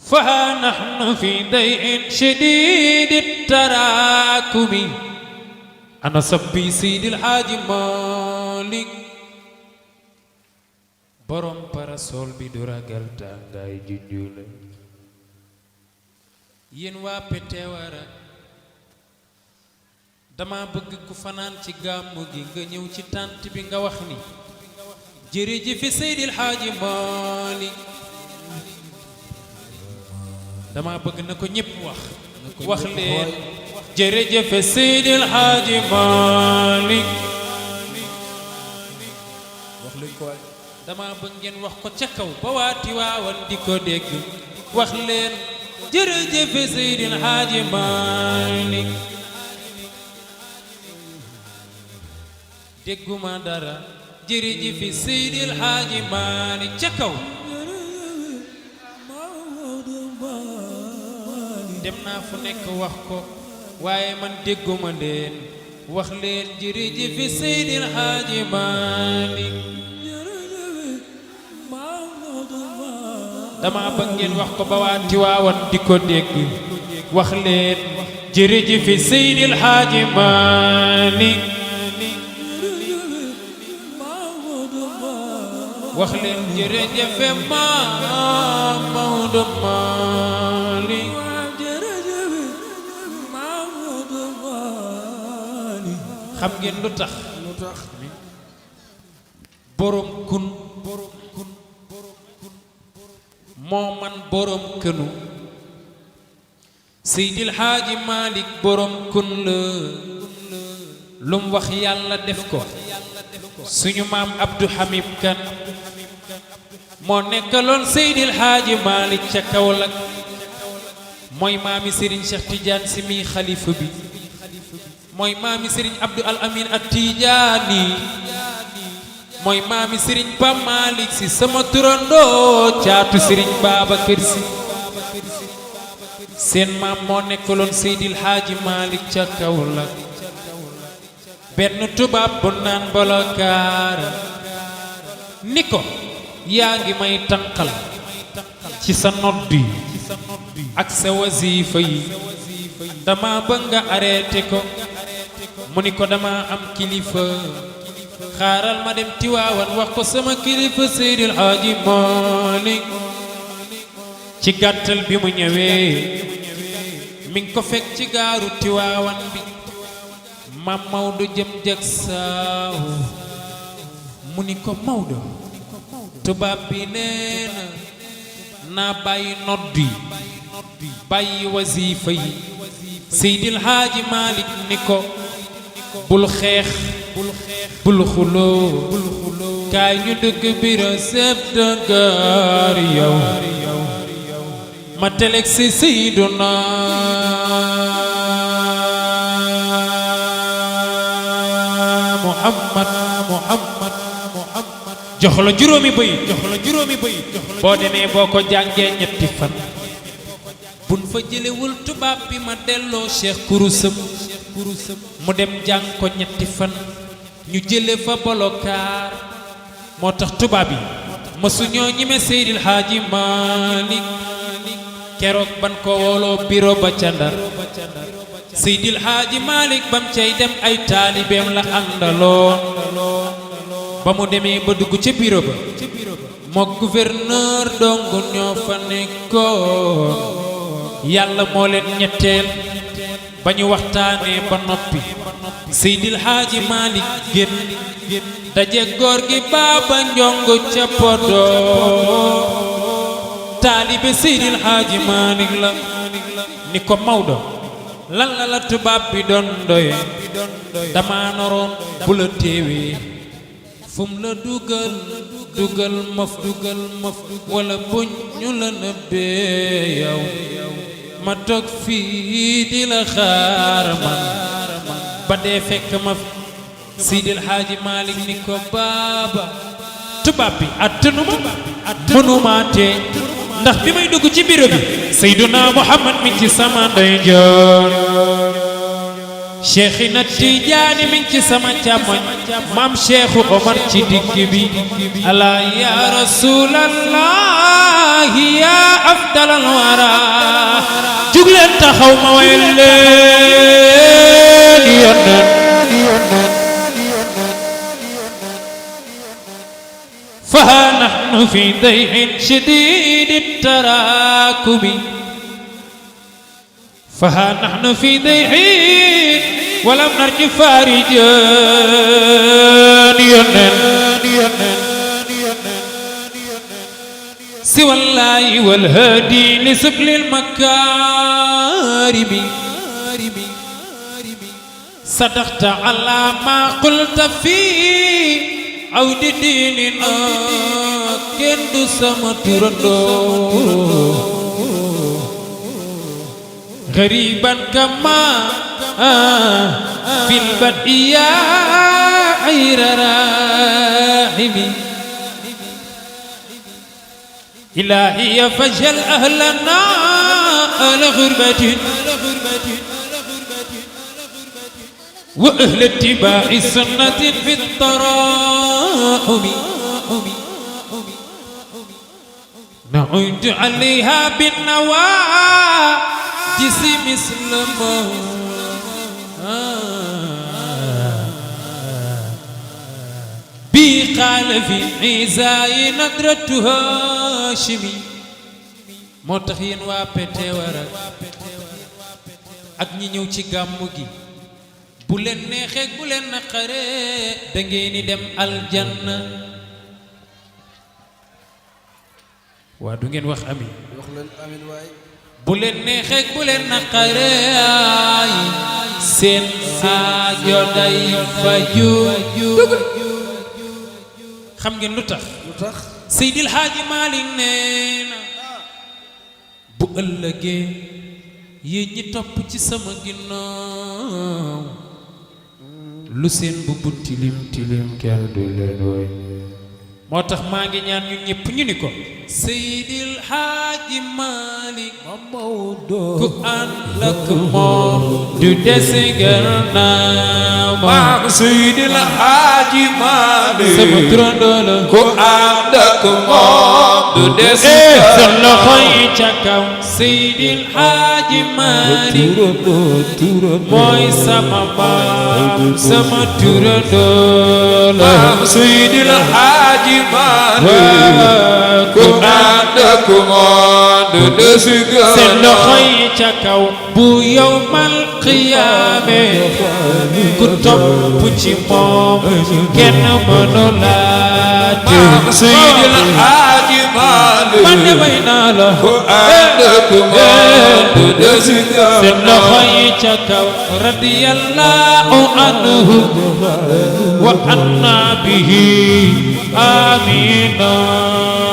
فها نحن في ضيء شديد التراكم أنا صبي سيد الحاج مالك borom parasol bi du ragal tàngaay junju la yéen waa Pétéwara dama bëgg ku fanaan ci gàmmu gi nga ñëw ci tànt bi nga wax ni jërëjëf Seydil Haaji Maalik dama bëgg na ko ñépp wax leen jërëjëf Seydil Haaji Maalik wax leen ko dama bëgg ngeen wax ko ca kaw ba waa Tiwaawan di ko dégg wax leen jërëjëf Seydil Haaji Maalik dégguma dara jërëjëf Seydil Haaji Maalik ca kaw dem naa fu nekk wax ko waaye man dégguma leen wax leen jërëjëf Seydil Haaji Maalik dama bëgg ngeen wax ko ba waa Tiwaawan di ko dégg wax leen jërëjëf Seydil Haaji Maalik wax leen jërëjëf Maodo Maalik xam ngeen lu tax borom kun moo man borom kënu Seydil Haaji Maalik borom kun la lum wax yàlla def ko suñu maam Abdou Hamib Kan moo nekkaloon Seydil Haaji Maalik ca Kaolack mooy maami Serigne Cheikh Tidiane si mi xalifa bi mooy maami Serigne Abdou Al Amin At Tijaani mooy maami Serigne Pam Malick si sama turandoo caatu Serigne Babacar Si seen maam moo nekkaloon Seydil Haaji Maalik ca Kaolack benn tubaab bu naan bolokaar ni ko yaa ngi may tànqal ci sa nodd yi ak sa wasifa yi dama bëgg nga arrêté ko mu ni ko dama am kilifa xaaral ma dem Tiwaawan wax ko sama kilifa Seydil Haaji Maalik ci gàttal bi mu ñëwee mi ngi ko fekk ci gaaru Tiwaawan bi Mam Maodo jëm jag saaw mu ni ko Maodo tubaab bi nee na naa bàyyi nodd yi bàyyi wasifa yi Seydil Haaji Maalik ni ko bul xeex bul xuloo kaay ñu dëgg bira seb dëggaar yow ma teleg si Seyduna Muhammad jox la juróomi bëy boo demee boo ko jàngee ñetti fan buñ fa jëlewul tubaab bi ma delloo Cheikh kurusam mu dem jàng ko ñetti fan ñu jële fa bolokaar moo tax tubaab yi mësu ñoo ñime Seydil Haaji Maalik keroog ban ko wooloo biro ba ca Ndar Seydil Haaji Maalik bam cay dem ay taalibeem la àndaloon ba mu demee ba dugg ca biro ba mook gouverneur dong ñoo fa nekkoon yàlla moo leen ñetteel ba ñu waxtaanee ba noppi Seydil Haaji Maalik génn daje góor gi Baaba Njong ca Podor taalibe Seydil Haaji Maalik la ni ko Maodo lan la tubaab bi doon doye dama noroon bu la teewee fum la dugal maf wala buñ ñu la nëbbee yow ma toog fii di la xaar man ba dee fekk ma Seydil Haaji Maalik ni ko baaba tubaab bi attanuma mënuma tee ndax bi may dugg ci bureau bi Seyduna Muhammad mi ci sama ndeyjoor Cheikhina Tijaani mi ci sama càmmoñ maam Cheikhu Omar ci digg bi ala ya rasulallah ya أفضل الورى جبل تخو مويل فها نحن في ضيق شديد التراكم فها نحن في ضيق ولم نرج فارجا سوى الله والهادي لسبل المكارم صدقت على ما قلت في عود ديننا كندو سمترندو غريبا كما في البدية غير راحمي إلهي فجل أهلنا على غربة وأهل اتباع سنة في التراحم نعود عليها بالنواجس مثل ما بي قال في عزاي ندرة هاشمي موتخين وابتي ورق ak ñi ñëw ci gàmmu gi bu leen neexee bu leen naqaree da ngeen di dem aljanna waa du ngeen wax amin wax leen amin waay bu leen neexee bu leen naqaree seen aajo day faju xam ngeen lu tax Seydil Haaji Maalik nee na bu ëllëgee yéen ñi topp ci sama ginnaaw lu seen bu tilim tilim kenn du leen woy moo tax maa ngi ñaan ñun ñëpp ñu ni ko Seydil Haaji Maalik Maodo ku ànd ak moom du dese gannaaw maam Seydil Haaji Maalik sama turandoo la ku ànd ak moom du dese sa loxo yi ca kaw Seydil Haaji Maalik mooy sama maam sama turandoo la maam Seydil Haaji Maalik ku ànd ak moom du dese gannaaw seen loxo yi ca kaw bu yawmal qiyaame ku topp ci moom kenn mënu laa maam Seydil Haaji Maalik man de may naa la ku ànd ak moom du dese gannaaw seen loxo yi ca kaw radiyallahu anhu wa anna bihi amina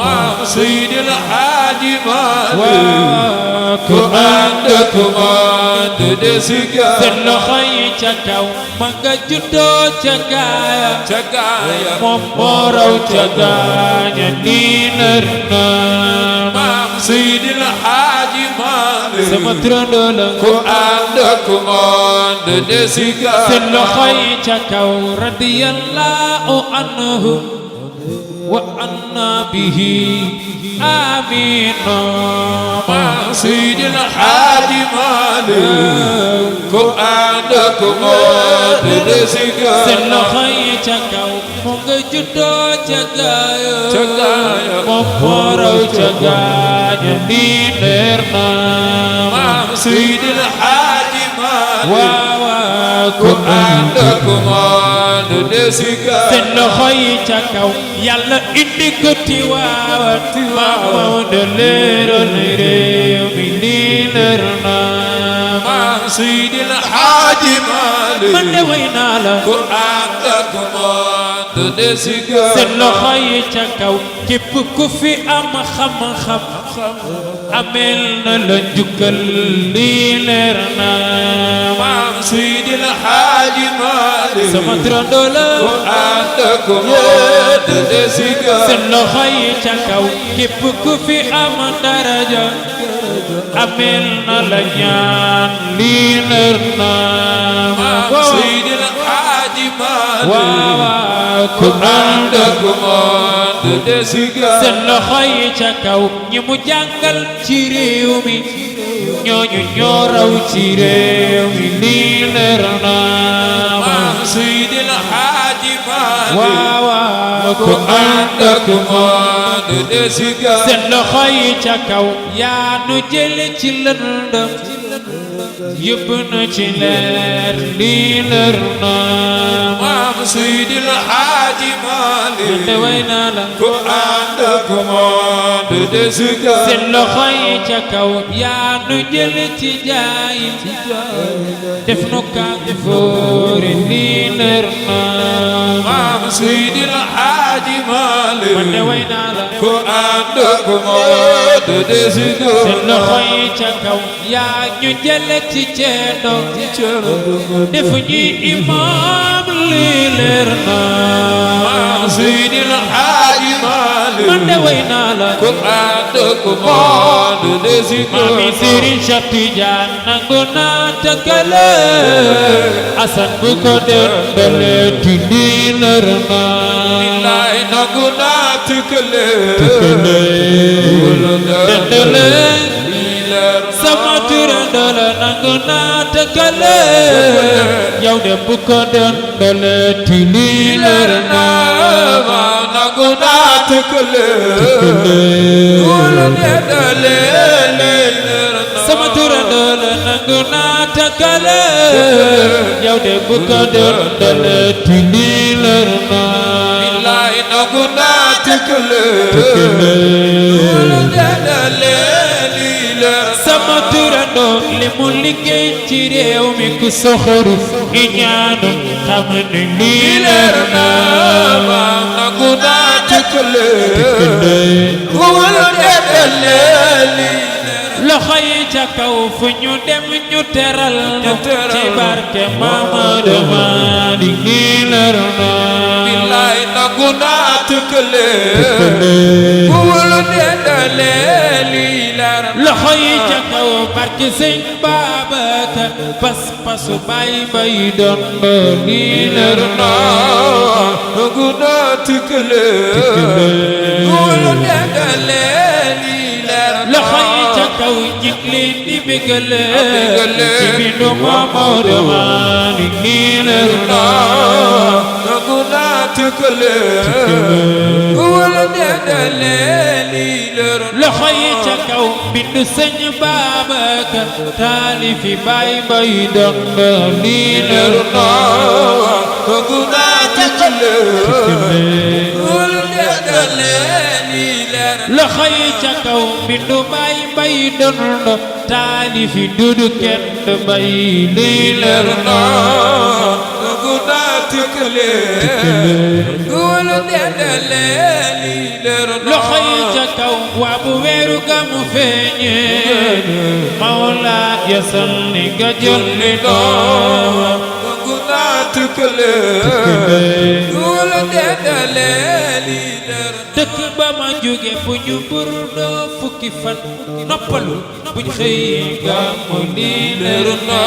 maam Seydil Haaji Maalik ku ànd ak moom du dese gannaaw seen loxo yi ca kaw ma nga juddoo ca gaaya ca gaaya moom moo raw ca gaaña nii nar na maam Seydil Haaji Maalik sama turandoo la ku ànd ak moom du dese gannaaw seen loxo yi ca kaw radiyallahu anhu wa anna bihi amina maam Seydil Haaji Maalik ku ànd ak moom du dese gannaaw seen loxo yi ca kaw mu nga juddoo ca gaaya ca gaaya moom moo raw ca gaaña nii leer na maam Seydil Haaji Maalik waaw ku ànd ak moom du dese gannaaw seen loxo yi ca kaw yàlla indi ko Tiwaawan Maodo leeral réew mi nii leer na maam Seydil Haaji Maalik man de way naa la ku ànd ak moom du dese gannaaw seen loxo yi ca kaw képp ku fi am xam-xam amel na la njukkal lii leer na maam Seydil Haaji Maalik sama turandoo la ku ànd ak moom du dese gannaaw seen loxo yi ca kaw képp ku fi am daraja amel na la ñaan lii leer na maam Seydil Haaji Maalik waaw ku ànd ak moom monde de siga seen loxo yi ca kaw ñi mu jàngal ci réew mi ñooñu ñoo raw ci réew mi lii leer na Maam Seydil Haaji Maalik waaw waaw ku ànd ak monde de siga seen loxo yi ca kaw yaa nu jële ci lëndëm yóbbu na ci leer lii leer na Maam Seydil Haaji Maalik te way naa la ku ànd ak monde de siga seen loxo yi ca kaw yaa nu jële ci jaayil def nu kànfoore lii leer na Maam Seydil Haaji Maalik te way naa la ku ànd ak monde de siga seen loxo yi ca kaw yaa ñu jële ci ceedo def ñuy imaam lii leer na Maam Seydil Haaji Maalik man de way naa la ku ànd ak monde de siga Mami Serigne Cheikh Tidiane nangu naa tëkkale Asan bu ko dendale ti lii leer na billaay nangu naa tëkkale dendale lii leer sama turando la nangu naa tëkkale yow de bu ko dendale ti lii leer na nangu naa tëkkale wala dendale lii leer sama turando la nangu naa tëkkale yow de bu ko dendale ti lii leer na billaay nangu naa tëkkale wala dendale lii leer sama turando li mu liggéey ci réew mi ku soxoru i ñaanu xam ne lii leer na nangu naa tëkkale wala dendale lii loxo yi ca kaw fu ñu dem ñu teral ci barke Mamadou Madi lii leer na billaay nangu naa tëkkale wala dendale lii leer loxo yi ca kaw barke Sëñ Babacar pas-pasu bay bay doon lii leer na nangu naa tëkkale wala dendale lii leer loxo yi ca kaw jig leen di bégale ci bindu Mamadou Madi lii leer na nangu naa tëkkale wala dendale lii leer loxo yi ca kaw bindu Sëñ Babacar taalifi bay bay doon lii leer na nangu naa tëkkale wala dendale lii leer loxo yi ca kaw bindu bay bay doon taalifi dudu kenn bay lii leer na nangu naa tëkkale wala dendale lii leer loxo yi ca kaw waa bu weeru gamu feeñee Mawla yasal ni nga jolli doom nangu naa tëkkale wala dendale lii leer dëkk ba ma jóge fu ñu burdoo fukki fan noppalu buñ xëy gàmmu lii leer na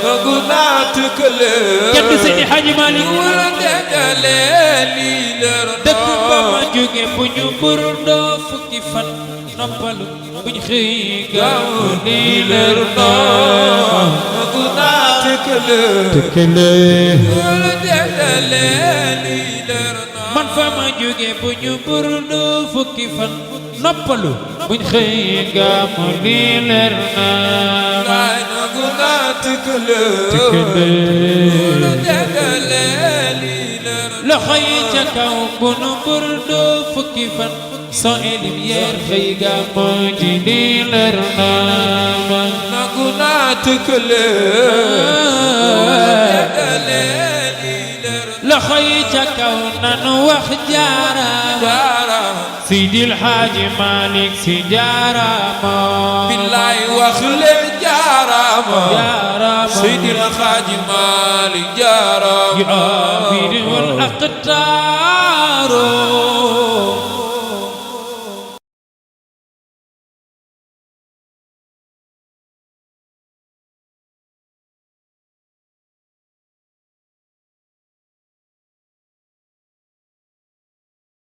nangu naa tëkkale kenn Seydi Hadji Malick wala dendale lii leer dëkk ba ma jóge fu ñu burdoo fukki fan noppalu buñ xëy gàmmu lii leer na nangu naa tëkkale wala dendale lii leer man fa ma jóge bu ñu burdoo fukki fan noppalu buñ xëy gàmmu lii leer na nangu naa tëkkale wala dendale lii leer loxo yi ca kaw bu nu burdoo fukki fan son elim yeer xëy gàmmu ji lii leer na nangu naa tëkkale wala dendale lii leer loxo yi ca kaw nanu wax jaaraama Seydil Hadji Malick Sy jaaraama billaay wax leen jaaraama jaaraama Seydil Hadji Malick jaaraama yu amir wal aqtaaro